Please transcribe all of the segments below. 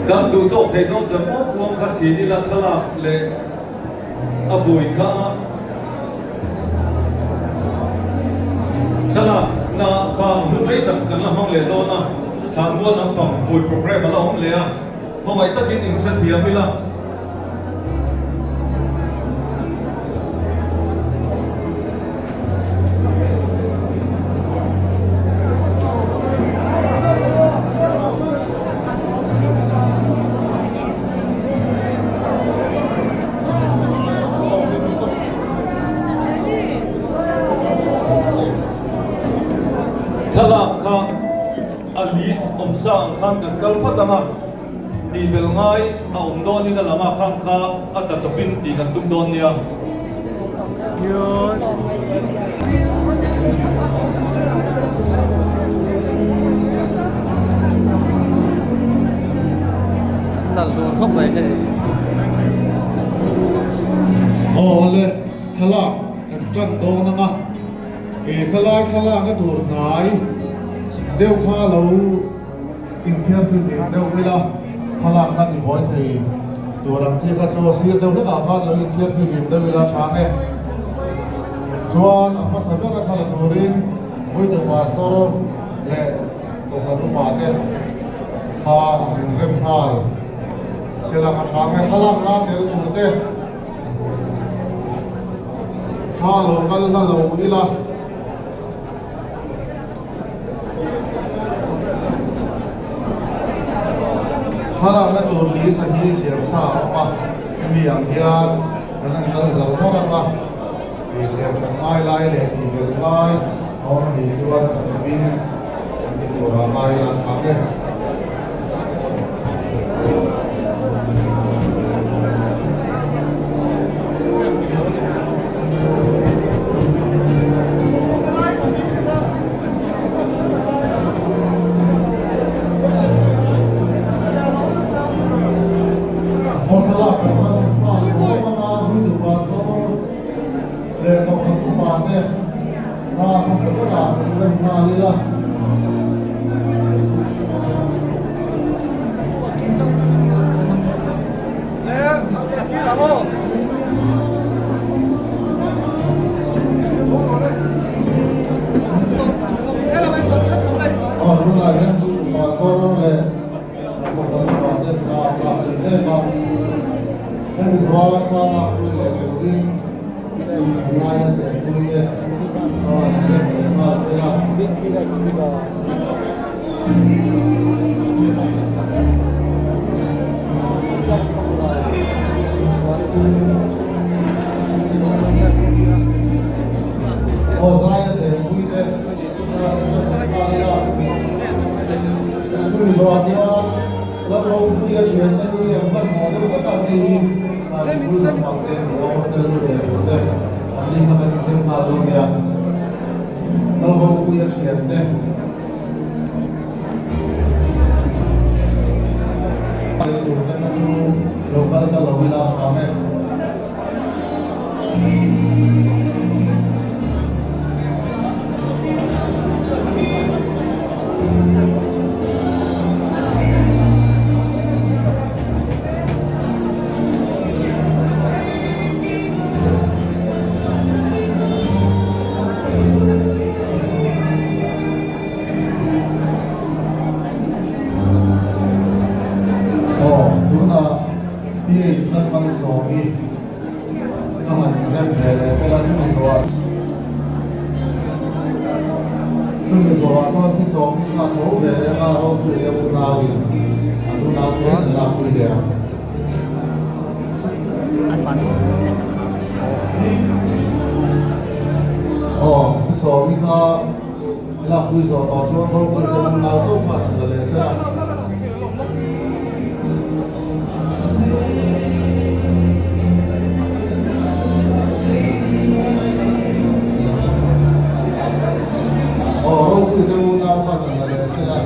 Kan duh tawk thei dawn ta maw kuang kha chhin ila thlalak leh a bui kha thlalak na kha hun rei tak kan la hmang leh dawn a, thlanmual lampang bui programme a la awm leh a. Khawngaih takin in hrethiam ila. Thlalak kha A list awm sa ang khan kan kal phawt ang a, tih bel ngai a awm dawnin a lam ah khan kha a tla chawpin tih kan tum dawn nia. Nalh tur khawp mai hei. Aw le, thlalak kan tan dawn ang a. He thlalai thlalakna tur hnai deuh kha lo inthiar fimhlim deuh ila, thlalakna ti buai thei tur ang chi kha chu a sir deuh hlekah khan lo inthiar fimhlim deuh ila tha ang e. Chuan a hmasa bera thla la turin Vawitu Pastor leh Kohhran upa te kha an inrem nghal selang a tha ang e. Thlalakna tel tur te. Kha lo kal hla lo ila. Thlalakna tur lisa hi siam sa a awm a, hemi ang hian kan han kal zar zar ang a, ih siam that ngai lai leh tih belh ngai a awm anih chuan tha chawpin kan ti turah ngai ila tha ang e. Aw, tunah PH tan malsawm hi ka han rem ve leh fel a, chumi zawhah chumi zawhah chuan pi sawm hi kha tho ve leh a, ropui deuh unauin an unau pui an lakpui leh ang. Aw, pi sawm hi kha lakpui zawh tawh chuan ropui deuh unau chauh khan an la leh sel a. Aw, ropui deuh unau khan an la leh sel a.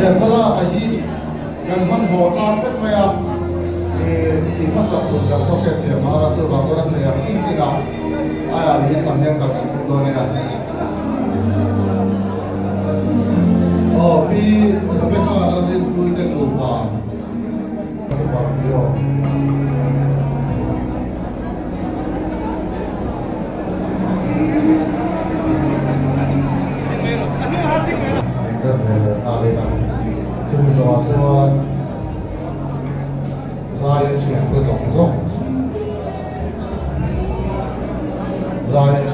He thlalak a hi kan hmanhmawh tlang vek mai a, tih hmasak tur kan pawh hriat thiam a, a chuvang chuan a hmeiang chin chin a, aia list ang hian kal kan tum dawn nia. Aw Pi Rebecca Lalrinpuii te nupa. Chumi zawhah chuan zaia thiante zawng zawng zaia.